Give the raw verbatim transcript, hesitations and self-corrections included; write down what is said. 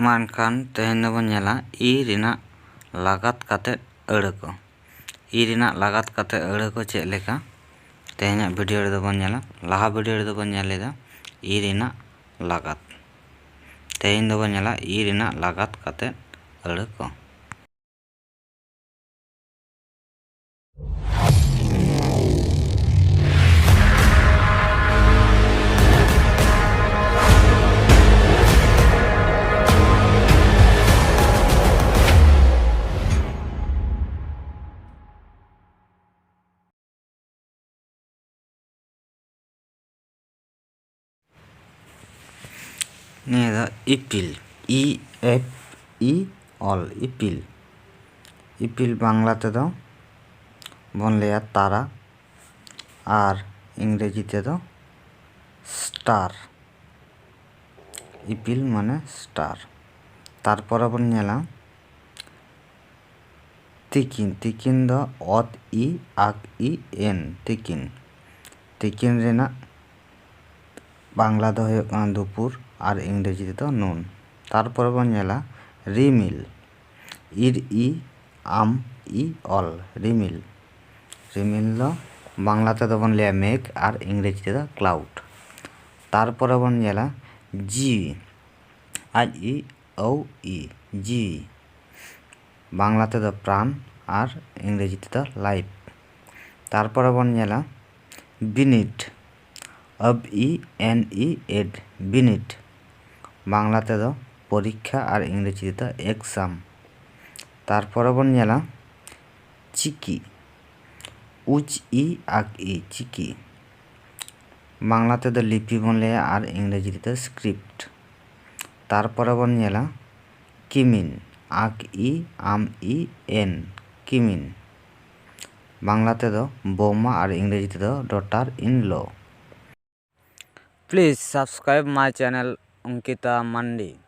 ᱢᱟ ᱮᱱᱠᱷᱟᱱ ᱛᱮᱦᱮᱧ ᱫᱚᱵᱚᱱ ᱧᱮᱞᱟ ᱤ ᱨᱮᱱᱟᱜ ᱞᱟᱜᱟᱛ ᱠᱟᱛᱮ ᱟᱹᱲᱟᱹ ᱠᱚ᱾ ᱤ ᱨᱮᱱᱟᱜ ᱞᱟᱜᱟᱛ ᱠᱟᱛᱮ ᱟᱹᱲᱟᱹ ᱠᱚ ᱪᱮᱫ ᱞᱮᱠᱟ? ᱛᱮᱦᱮᱧᱟᱜ ᱵᱷᱤᱰᱤᱭᱳ ᱨᱮᱫᱚ ᱵᱚᱱ ᱧᱮᱞᱟ᱾ ᱞᱟᱦᱟ ᱵᱷᱤᱰᱤᱭᱳ ᱨᱮᱫᱚ ᱵᱚᱱ ᱧᱮᱞ ᱞᱮᱫᱟ ᱤ ᱨᱮᱱᱟᱜ ᱞᱟᱜᱟᱛ᱾ ᱛᱮᱦᱮᱧ ᱫᱚᱵᱚᱱ ᱧᱮᱞᱟ ᱤ ᱨᱮᱱᱟᱜ ᱞᱟᱜᱟᱛ ᱠᱟᱛᱮ ᱟᱹᱲᱟᱹ ᱠᱚ᱾ ᱱᱤᱭᱟᱹ ᱫᱚ ᱤᱯᱤᱞ, ᱤ ᱮᱯᱷ ᱤ ᱚᱞ, ᱤᱯᱤᱞ᱾ ᱤᱯᱤᱞ ᱵᱟᱝᱞᱟ ᱛᱮᱫᱚ ᱵᱚᱱ ᱞᱟᱹᱭᱟ ᱛᱟᱨᱟ, ᱟᱨ ᱤᱝᱨᱮᱡᱤ ᱛᱮᱫᱚ ᱥᱴᱟᱨ᱾ ᱤᱯᱤᱞ ᱢᱟᱱᱮ ᱥᱴᱟᱨ᱾ ᱛᱟᱨᱯᱚᱨᱮ ᱵᱚᱱ ᱧᱮᱞᱟ ᱛᱤᱠᱤᱱ᱾ ᱛᱤᱠᱤᱱ ᱫᱚ ᱚᱛ ᱤ ᱟᱠ ᱤ ᱮᱱ, ᱛᱤᱠᱤᱱ᱾ ᱛᱤᱠᱤᱱ ᱨᱮᱱᱟᱜ ᱵᱟᱝᱞᱟ ᱫᱚ ᱦᱩᱭᱩᱜ ᱠᱟᱱᱟ ᱫᱩᱯᱩᱨ ᱟᱨ ᱤᱝᱨᱮᱡᱤ ᱛᱮᱫᱚ ᱱᱩᱱ᱾ ᱛᱟᱨᱯᱚᱨᱮ ᱵᱚᱱ ᱧᱮᱞᱟ ᱨᱤᱢᱤᱞ, ᱤᱨ ᱤ ᱟᱢ ᱤ ᱚᱞ, ᱨᱤᱢᱤᱞ᱾ ᱨᱤᱢᱤᱞ ᱫᱚ ᱵᱟᱝᱞᱟ ᱛᱮᱫᱚ ᱵᱚᱱ ᱞᱟᱹᱭᱟ ᱢᱮᱜᱷ ᱟᱨ ᱤᱝᱨᱮᱡᱤ ᱛᱮᱫᱚ ᱠᱞᱟᱩᱰ᱾ ᱛᱟᱨᱯᱚᱨᱮ ᱵᱚᱱ ᱧᱮᱞᱟ ᱡᱤᱣᱤ, ᱟᱡ ᱤ ᱟᱹᱣ ᱤ, ᱡᱤᱣᱤ᱾ ᱵᱟᱝᱞᱟ ᱛᱮᱫᱚ ᱯᱨᱟᱱ ᱟᱨ ᱤᱝᱨᱮᱡᱤ ᱛᱮᱫᱚ ᱞᱟᱭᱤᱯᱷ᱾ ᱛᱟᱨᱯᱚᱨᱮ ᱵᱚᱱ ᱧᱮᱞᱟ ᱵᱤᱱᱤᱰ, ᱟᱵ ᱤ ᱮᱱ ᱤ ᱮᱰ, ᱵᱤᱱᱤᱰ᱾ ᱵᱟᱝᱞᱟ ᱛᱮᱫᱚ ᱯᱚᱨᱤᱠᱠᱷᱟ ᱟᱨ ᱤᱝᱨᱮᱡᱤ ᱛᱮᱫᱚ ᱮᱠᱥᱟᱢ᱾ ᱛᱟᱨᱯᱚᱨᱮ ᱵᱚᱱ ᱧᱮᱞᱟ ᱪᱤᱠᱤ, ᱩᱪ ᱤ ᱟᱠ ᱤ, ᱪᱤᱠᱤ᱾ ᱵᱟᱝᱞᱟ ᱛᱮᱫᱚ ᱞᱤᱯᱤ ᱵᱚᱱ ᱞᱟᱹᱭᱟ ᱟᱨ ᱤᱝᱨᱮᱡᱤ ᱛᱮᱫᱚ ᱥᱠᱨᱤᱯᱴ᱾ ᱛᱟᱨᱯᱚᱨᱮ ᱵᱚᱱ ᱧᱮᱞᱟ ᱠᱤᱢᱤᱱ, ᱟᱠ ᱤ ᱟᱢ ᱤ ᱮᱱ, ᱠᱤᱢᱤᱱ᱾ ᱵᱟᱝᱞᱟ ᱛᱮᱫᱚ ᱵᱳᱢᱟ ᱟᱨ ᱤᱝᱨᱮᱡᱤ ᱛᱮᱫᱚ ᱰᱚᱴᱟᱨ ᱤᱱ ᱞᱚ᱾ Please subscribe my channel Ankita Mandi.